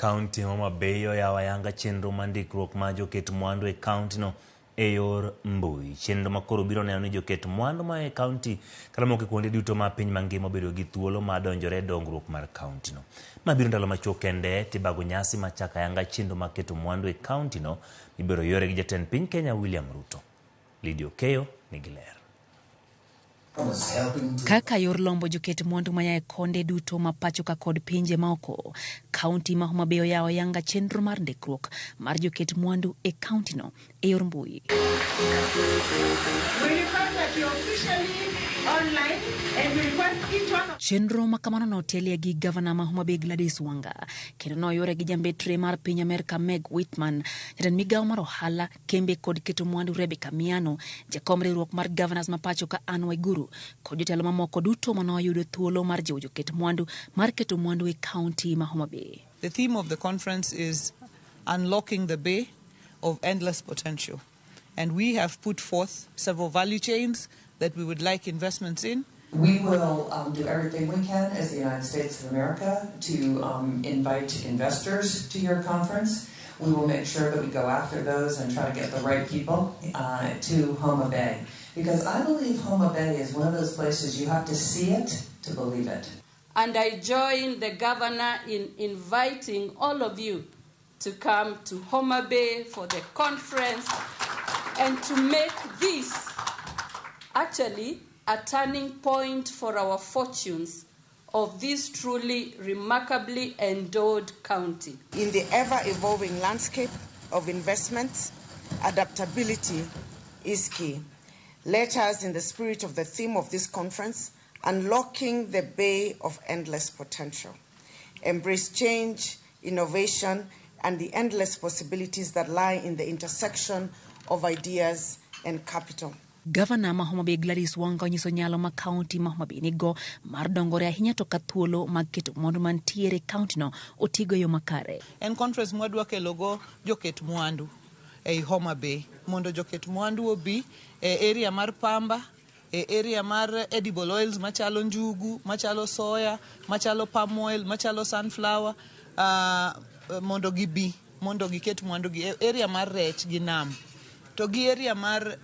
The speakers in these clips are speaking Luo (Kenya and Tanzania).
Kaunti Homa Bay oyawo ayanga chenro mar ndikruok mar joket mwandu e kauntino e yor mbui. Chenro ma koro biro neno ni joket mwandu ma e kaunti kata moko e kuonde duto ma piny mangima obedo gi thuolo mar donjore e dongruok mar kauntino. Ma biro ndalo machuok kende tibago nyasi mar chako ayanga chenro mar keto mwandu e kauntino mibiro yore gi jatend piny Kenya William Ruto. Lydia Okeyo nigi ler. Kaka yor lombo joket mwandu maya e konde duto ma pachoka kod pinje maoko, kaunti ma Homa Bay oyawo ayanga chenro mar ndikruok mar joket mwandu e kauntino e yor mbui. Chenro ma kamano notelie gi gavana ma Homa Bay Gladys Wanga kendo noyore gi jambetre mar piny Amerka Meg Whitman, jatend migawo mar ohala kembe kod keto mwandu Rebecca Miano, jakom riwruok mar Governors ma pacho ka Anne Waiguru kod jotelo mamoko duto mane oyudo thuolo mar jiwo joket mwandu mar keto mwandu e kaunti ma Homa Bay. The theme of the conference is Unlocking the Bay of Endless Potential. And we have put forth several value chains that we would like investments in. We will do everything we can as the United States of America to invite investors to your conference. We will make sure that we go after those and try to get the right people to Homa Bay. Because I believe Homa Bay is one of those places you have to see it to believe it. And I join the governor in inviting all of you to come to Homa Bay for the conference and to make this actually a turning point for our fortunes of this truly remarkably endowed county. In the ever-evolving landscape of investments, adaptability is key. Let us, in the spirit of the theme of this conference, unlocking the bay of endless potential, embrace change, innovation, and the endless possibilities that lie in the intersection of ideas and capital. Gavana ma Homa Bay Gladys Wanga onyiso nyalo ma kaunti ma Homa Bay nigo mar dongore ahinya to ka thuolo mag keto mwandu mantiere e kauntino otigo e yo makare. En conference mwadwa kelogo joket mwandu ei Homa Bay mondo joket mwandu obi e area mar pamba, e area mar edible oils machalo njugu, machalo soya, machalo palm oil, machalo sunflower, mondo gibi mondo giket mwandu gi e area mar rech gi nam to gi area mar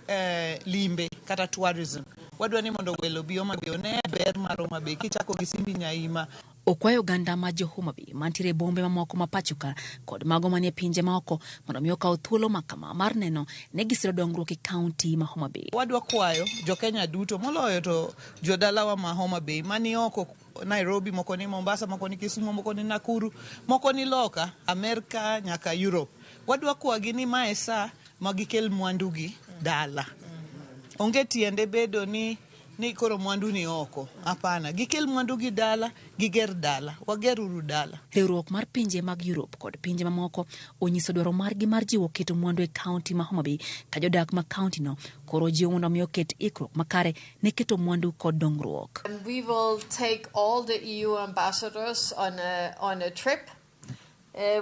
limbe kata tourism. Wadwa ni mondo welo obi Homa Bay one ber mar Homa Bay kichako gi Simbi Nyaima. Okwayo oganda ma jo Homa Bay mantiere e bombe mamoko ma pachoka kod mago manie pinje maoko mondo mi okaw thuolo ma kama mar neno ne gisiro dongruok e kaunti ma Homa Bay. Wadwa kwayo jo Kenya duto moloyo to jodalawa ma Homa Bay mani oko Nairobi, moko ni Mombasa, moko ni Kisumu, moko ni Nakuru, moko ni loka, Amerka nyaka Europe. Wadwa kwagi ni mae sa ma gikel mwandugi dala. Onge tiende bedo ni koro mwandu ni oko. Hapana, gikel mwandugi dala, giger dala, wager uru dala. Riwruok mar pinje mag Europe kod pinje mamoko onyiso dwaro margi mar jiwo keto mwandu e kaunti ma Homa Bay ka jodak ma kaunti no koro jiwo mondo mi oket ikruok makare ne keto mwandu kod dongruok. And we will take all the EU ambassadors on a trip,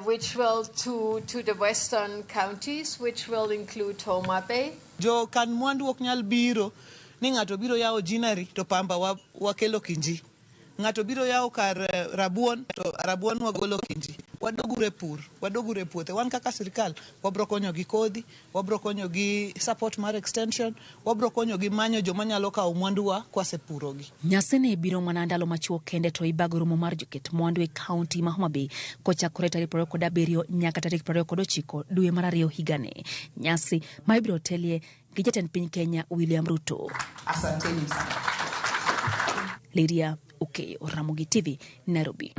which will to the western counties, which will include Homa Bay. Jo kan mwandu ok nyal biro ni ng'ato biro yawo ginnery to pamba wakelo kinji. Ng'ato biro yawo kar rabuon to rabuon wagolo kinji. Wadoguru e pur, wadoguru e puothe. Wan kaka sirikal wabro konyo gi kodhi, wabro konyo gi support mar extension, wabro konyo gi manyo joma nyalo kawo mwanduwa kwasepurogi. Nyasi ni biro mana ndalo machuok kende to ibago romo mar joket mwandu e kaunti ma Homa Bay kochakore tarik 27 nyaka tarik 29 dwe mar 2 higani. Nyasi ma ibiro telie gi jatend piny Kenya William Ruto. Asanteni sana. Lydia Okeyo, Ramogi TV, Nairobi.